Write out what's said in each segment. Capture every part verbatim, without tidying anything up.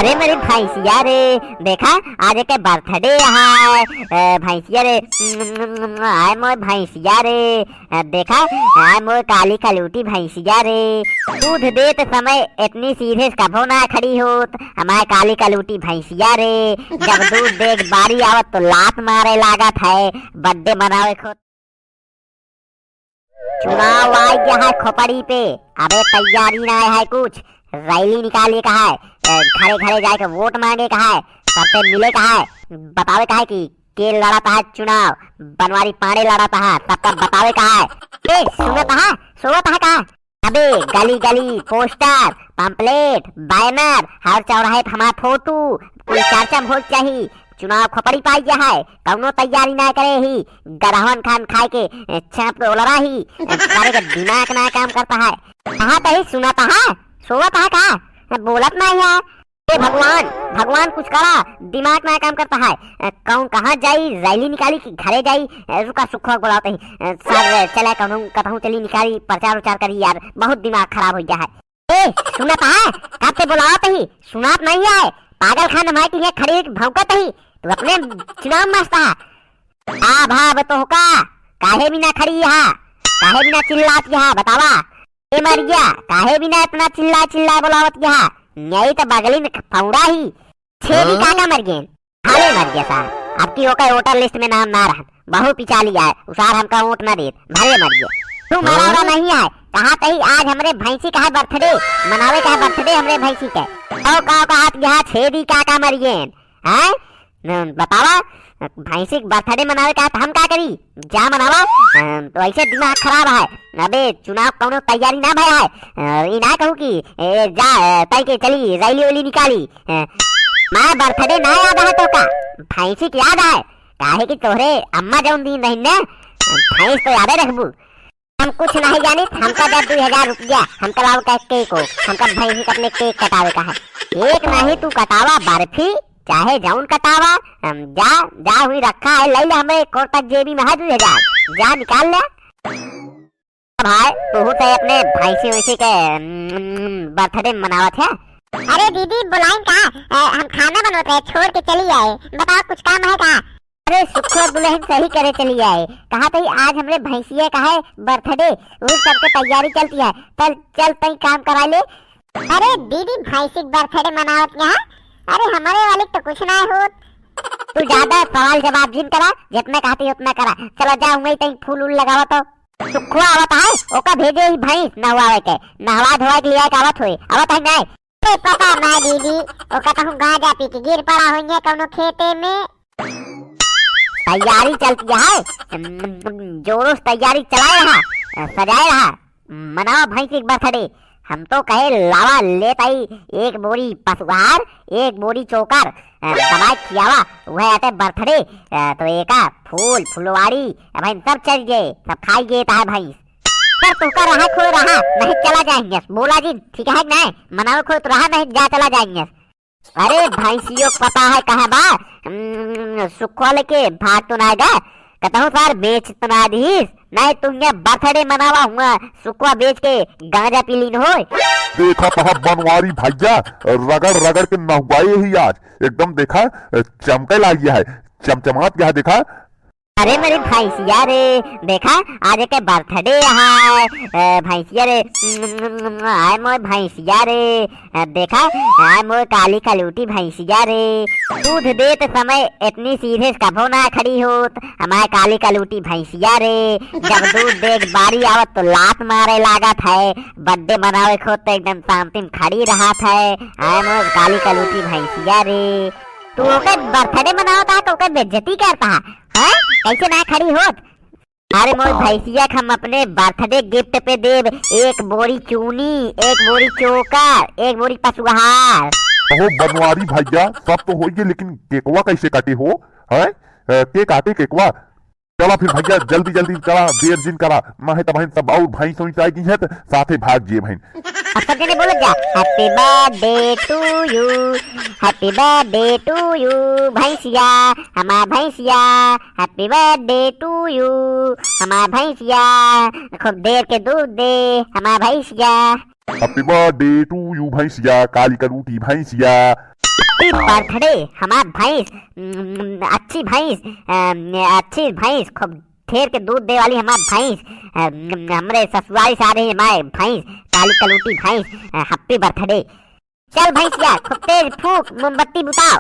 अरे मोरी भैंसिया रे, देखा आज एके birthday है। ए, भैंसिया रे, आय मोर भैंसिया रे, ए, देखा, आय मोर काली कलूटी भैंसिया रे। दूध देत समय इतनी सीधे से कभो ना खड़ी होत, हमार काली कलूटी भैंसिया रे। जब दूध दे के बारी आवत तो लात मारे लागत है, birthday मनावे खो। चुनाव आइ गया है खोपड़ी पे, अबे तैयारी ना है कुछ, rally निकाले का है, ए, घरे घरे जाके vote मांगे का है, सबसे मिले का है, बतावे का है कि के लड़त है चुनाव, बनवारी पांडे लड़त है, सबका बतावे का है। ए, सुनत है, सोवत है का? अबे गली गली poster, pamphlet, banner, हर चौराहे पे हमार photo, कुल चर्चा में हो चाही। चुनाव खोपड़ी पाइ गया है, कौनो तैयारी ना करे ही, गदहवन खान खाए के, ए, छाप के ओलरा ही, ए, सारे का दिमाग ना काम करता है। कहा तही सुनत है, सोवत है का? ए, बोलत ना है। ए भगवान, भगवान कुछ करा, दिमाग ना काम करता है। ए, कौन कहाँ जाई, rally निकाली कि घरे जाई? ए, रुका सुखवा बोलावत ही। ए, सब चला कहूँ, कतहूँ चली निकाली, प्रचार उचार करी यार, बहुत दिमाग खराब हो गया है। ए, सुनत है? कब से बोलावत ही? सुनात नहीं है? पागल खान हमारे के लिए खड़ी होके भौंकत ही। तू अपने चुनाव में मस्त है। आ भाव तोहका, काहे बिना खड़ी हा? काहे बिना चिल्लात हा? बतावा। ए मरिया, काहे बिना इतना चिल्ला चिल्ला बोलावत हा? यही तो बगली में फौड़ा ही। छेदी हाँ? काका मर गए। भले मर गया सार, अब की ओकर voter list में नाम ना रहन। बहुत पिछाली आए, उसार हमका वोट ना देत, भले मर गया। तू मरा हाँ? उरा नहीं आए, कहा तही आज हमरे भैंसी का है birthday, मनावे का है birthday हमरे भैंसी के। तो का कहात यहाँ छेदी काका मर गए, हैं? न, बतावा, भैंसी के birthday मनावे का है तो हम का करी? जा मनावा, अ, तो ऐसे दिमाग खराब है। अबे चुनाव कौनो तैयारी ना भया है, अ, ई ना कहू कि, ए, जा, अ, तय के चली, rally उली निकाली, अ, माँ birthday ना याद है तो का? भैंसी के याद है, काहे कि तोहरे अम्मा जौन दिन रही ने, भैंस तो यादे रखबू। हम कुछ नहीं जानित, हमका दे दुई हजार रुपया, हमका लाओ का cake हो, हमका भैंसी का अपने cake कटावे का है। Cake नहीं तू कटावा बर्फी, चाहे जौन कटावा, हम जा, जा हुई रखा है, ले ले हमरे कोट तक जेबी में है दुई हजार, जा निकाल ले। भाई, तू तो अपने भैंसी वैसी के, उम, birthday मनावत है। अरे दीदी, बुलाइन का? अ, हम खाना बनवत रहे, छोड़ के चली आए। बताओ, कुछ काम है का? अरे सुखो दुल्हन सही करे चली आए। कहा तो ही आज हमरे भैंसिया का है birthday, वही सबके तैयारी चलती है। चल, चल तई काम करा ले। अरे दीदी, भैंसी के birthday मनावत यहाँ? अरे हमारे वाली तो कुछ ना होत। तू ज्यादा सवाल जवाब जिन करा, जितना कहती उतना करा। चला जा, वहीं तई फूल उल लगावा तो। सुखवा आवत है, ओका भेजे ही भैंस नहवावे के, नहवा धोवा के लिया के आवत होए, आवत है नहीं? ए, पता ना दीदी, ओका कहूँ गांजा पी के गिर पड़ा होइए कौनो खेते में। तैयारी चलती है, जोरों से तैयारी चलाए रहा, सजाए रहा, मनावा भैंस के birthday। हम तो कहे लावा लेत आई एक बोरी पशुहार, एक बोरी चोकर, अ, दबाई खियावा, वह आते birthday, अ, तो एका फूल, फुलवारी, अब इन सब चल गए, सब खाई गए ता है भैंस। पर तू का रहा खो रहा, नहीं चला जाएंगे, बोला जी, ठीक है कि नहीं? मनावे खो तो रहा, नहीं जा चला जाएंगे। अरे भैंसियों को पता है कहाँ बा? हम्म, सुखवा लेके भाग तो ना गए, कतहूँ सार बेच तो ना दीस, नहीं तुम ये birthday मनावा हुआ, सुखवा बेच के गांजा पी लीन होए। देखा तहा बनवारी भैया, रगड़ रगड़ के नहुआए ही आज, एकदम देखा चमके लाग गया है, चमचमात गया है, देखा। अरे मेरी भैंसिया रे, देखा आज के birthday है, ए, भैंसिया रे, आय मोर भैंसिया रे, ए, देखा, आय मोर काली कलूटी भैंसिया रे। दूध देत समय इतनी सीधे से कभो ना खड़ी होत, हमार काली कलूटी भैंसिया रे। जब दूध दे के बारी आवत तो लात मारे लागत है, birthday मनावे खो तो एकदम शांति में खड़ी रहत है। आय मोर काली कलूटी भैंसिया रे, तू ओकर birthday मनावत है तो ओकर बेइज्जती करता है। हैं? कैसे ना खड़ी होत? अरे मोर भैंसिया के हम अपने birthday gift पे देब एक बोरी चूनी, एक बोरी चोकर, एक बोरी पशुहार। अहो बनवारी भैया, सब तो होइए, लेकिन केकवा कैसे काटे हो? हैं? अ, के काटे केकवा? चला फिर भैया, जल्दी जल्दी चला, देर जिन करा, ना है तब सब और भैंस वैंस आ गई है तो साथे भाग जिए बहन। अब सब जने बोलत जा, Happy birthday to you, happy birthday to you, भैंसिया, हमार भैंसिया, happy birthday to you, हमार भैंसिया, खूब देर के दूध दे, हमार भैंसिया। Happy birthday to you भैंसिया, काली कलूटी भैंसिया। Happy birthday हमार भैंस, उम, अच्छी भैंस, अम, अच्छी भैंस, खूब ढेर के दूध दे वाली हमार भैंस, अम, हमरे ससुराल से आ रही है हमार भैंस, काली कलूटी भैंस, अ, happy birthday। चल भैंसिया, खूब तेज फूंक, मोमबत्ती बुताओ।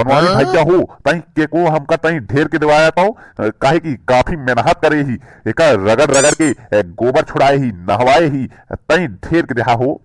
बनवारी भैया हो, तई केको हमका तई ढेर के देवाया तो, अ, काहे कि काफी मेहनत करे ही, एका रगड़ रगड़ के, अ, गोबर छुड़ाए ही, नहवाए ही, तई ढेर के देहा हो।